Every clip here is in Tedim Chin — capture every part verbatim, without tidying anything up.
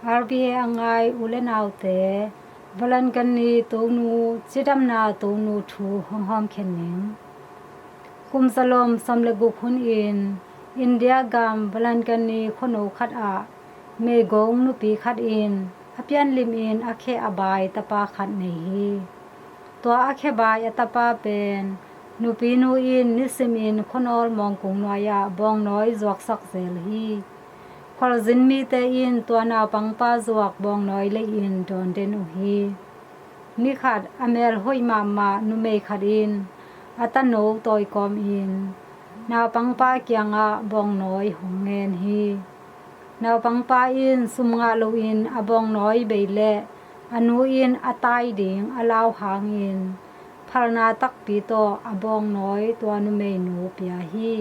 R V A a ngai u le naute, Valentine's tonu, cidamna tonu thu hong hawmkhen ning. Kum zalom sawm le guk hunin India gam Valentine's khuano khat ah meigong nupi khat in a pianlim in a khe a bai tapa khat nei hi. Tua a khe bai a tapa pen nupinu in nisimin khuanawl mawngkung nuai-ah bawngnawi zuaksak zel hi. Khualzin mite in tua naupangpa zuak bawngnawi lei-in dawn den uh hi. Nikhat a mel hoih mahmah numei khat in a tano tawikawmin naupangpa kiangah bawngnawi hong ngen hi. Naupangpa in sum ngah loin a bawngnawi bei leh a nu in a tai ding a lau hangin phalna takpi tawh a bawngnawi tua numeinu pia hi.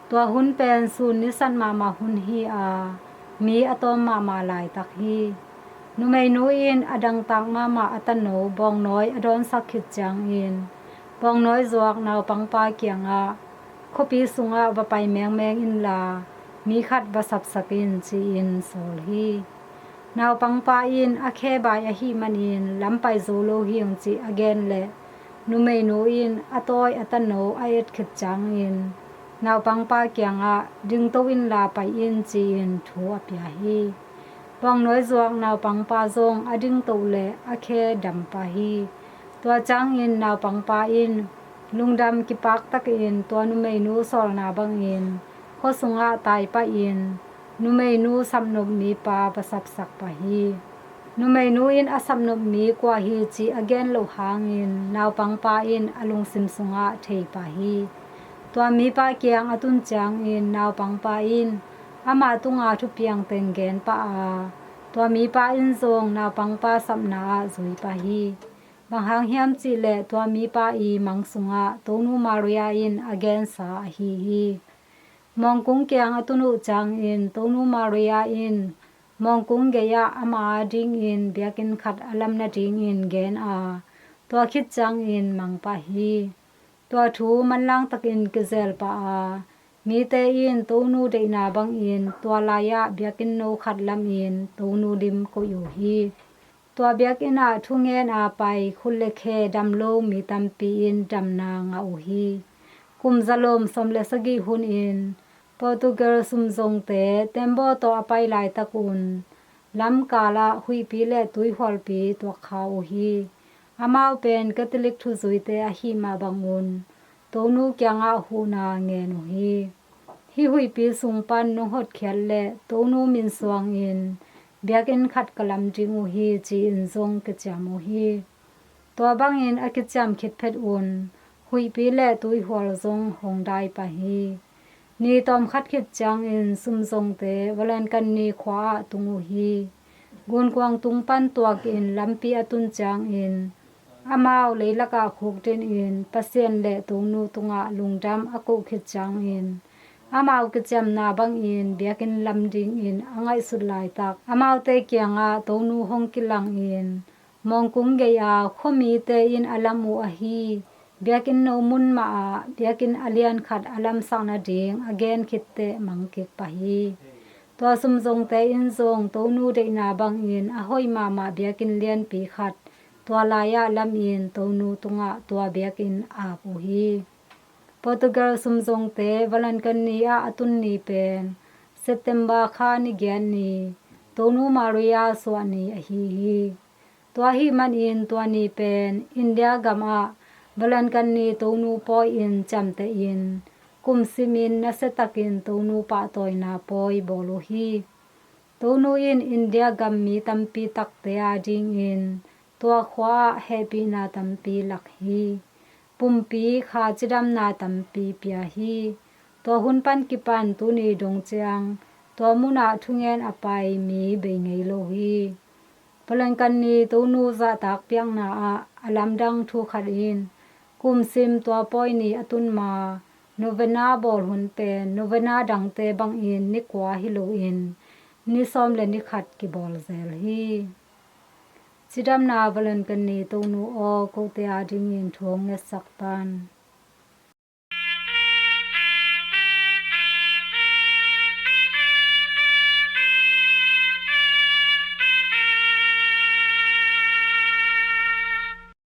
Tua hun pen sun nisat mahmah hun hi a, mi a tawm mahmah laitak hi. Numeinu in a dangtak mahmah a tano bawngnawi a dawnsak khit ciangin bawngnawi zuak naupangpa kiangah khuapi sungah va pai mengmeng inla mi khat va sapsak in ci-in sawl hi. Naupangpa in a khe bai ahih manin lam pai zo lo hing cih a gen leh numeinu in a tawi a tano a et khit ciangin naupangpa kiangah dingto inla pai in ci-in thu a pia hi. Bawngnawi zuak naupangpa zong a dingto leh a khe dam pah hi. Tua ciangin naupangpa in lungdam kipaktakin tua numeinu sawlna bangin khua sungah tai pahin numeinu sapnop mipa va sapsak pah hi. Numeinu in a sapnop mi kua hi cih a gen loh hangin naupangpa in a lungsim sungah thei pah hi. Tua mipa kiang a tun ciangin naupangpa in ama tunga thupiang teng gen pah a, tua mipa in zong naupangpa sapna ah zui pah hi. Bang hang hiam cihleh tua mipa i mang sungah Tonu Maria in a gensa ahi hi. Mawngkung kiang a tun uh ciangin Tonu Maria in mawngkung gei-ah ama adingin biakinn khat a lam nadingin gen a, tua khit ciangin mang pah hi. Tua thu manlang takin kizel pah a, mite in Tonu deihna bangin tua lai-ah biakinn no khat lamin Tonu lim koih uh hi. Tua biakinn ah thungen a pai khut le khe dam lo mi tampi in damna ngah uh hi. Kum zalom sawm le sagih hunin Portugal sumzongte tembaw tawh a pai laitak un lamkal ah huihpi le tuihualpi tuakkha uh hi. Amau pen Catholic thuzuite ahih mah bangun Tonu kiangah huhna ngen uh hi. Hih huihpi sung pan nong hotkhiat leh Tonu min suangin biakinn khat ka lam ding uh hi ci-in zong kiciam uh hi. Tua bangin a kiciam khit phet un huihpi le tuihual zong hong dai pah hi. Ni tawmkhat khit ciangin sumzongte Valentine's khua ah tung uh hi. Gunkuang tung pan tuakin lampi a tun ciangin amau leilakah khukdinin Pasian le Tonu tungah lungdam a koh khit ciangin amau kiciamna bangin biakinn lam dingin a ngaihsut laitak amaute kiangah Tonu hong kilangin mawngkung gei-a khuamite in a lam uh ahi biakinn no mun mahah biakinn a lian khat a lamsak nading a gen khitteh mang kik pah hi. Tua sumzongte in zong Tonu deihna bangin a hoih mahmah biakinn lianpi khat tua lai-ah lamin Tonu tungah tua biakinn ap uh hi. Portugal sumzongte Valentine's ah a tun ni pen September kha ni giat ni, Tonu Maria suah ni ahi hi. Tua ahih manin tua ni pen India gamah Valentine's Tonu pawi-in ciamtehin kumsimin nasiatakin Tonu pahtawina pawi bawl uh hi. Tonu in India gam mi tampi takte adingin tua khua-ah hehpihna tampi lak hi. Pumpi kha cidamna tampi pia hi. Tua hun pan kipan tuni dong ciang tua munah thungen a pai mi bei ngei lo hi. Valentine's Tonu zahtak piakna ah a lamdang thu khat in kumsim tua pawi ni a tun ma novena bawl hun pen novena dangte bangin ni kua hi loin ni sawm le ni khat kibawl zel hi. Cidamna Valentine's Tonu aw, kote adingin thu hong ngetsak tan.